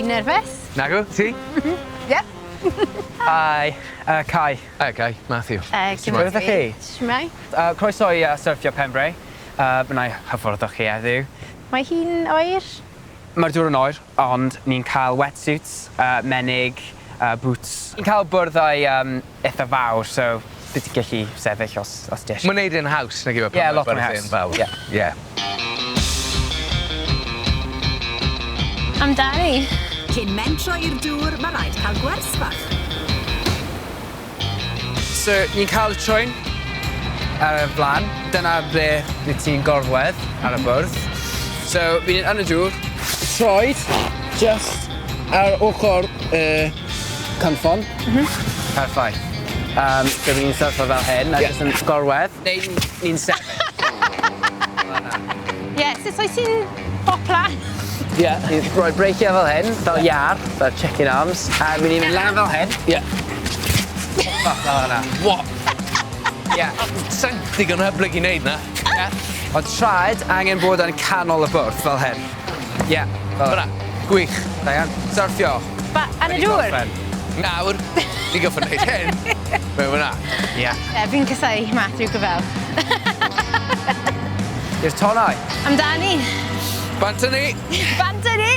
Ti'n nerfus? Nagw, ti? Yep. Hi, Kai. Hi, Kai. Matthew. Shwmae ydych chi? Shwmae. Croeso i Syrffio Pembrey. Wna i hyfforddwch chi heddiw. Mae hi'n oer? Mae'r dŵr yn oer, ond ni'n cael wetsuits, menig, boots. Ni'n cael byrddau eitha fawr, so bydd ti'n gallu sefyll os, os ti eisiau. Mae'n neud e'n haws, nag yw e, pan Ie, mae lot mwy byrddau'n haws. fawr. Ie. Ie. Amdani. Cyn mentro i'r dŵr, mae rhaid cael gwers fach. So, ni'n cael y trwyn ar y flan. Dyna ble wyt ti'n gorwedd ar y bwrdd. So, fi'n yn y dŵr. Troed, just ar ochr y cynffon. Perffaith. So, ni'n syrffo fel hyn, a jyst yn gorwedd. Neu ni'n sefyll. Ie, sut wyt ti'n poplan? Ie, ni'n rhoi breichiau fel hyn, fel iar, fel chicken arms. A mi ni'n mynd lan fel hyn. Ie. Fel yna. What? Ie. Sa'n digon hyblyg i wneud na. Ie. Ond traed angen bod yn canol y bwrdd fel hyn. Ie. Fel Fyna. Gwych. Da iawn. Syrffio. Ba, yn y Wedi dŵr? gorffen. Nawr, ni goffod wneud hyn. Mewn fyna. Ie. Ie, fi'n casau Matthew Gyfel. I'r tonnau. Amdani. Bant â ni. Bant â ni!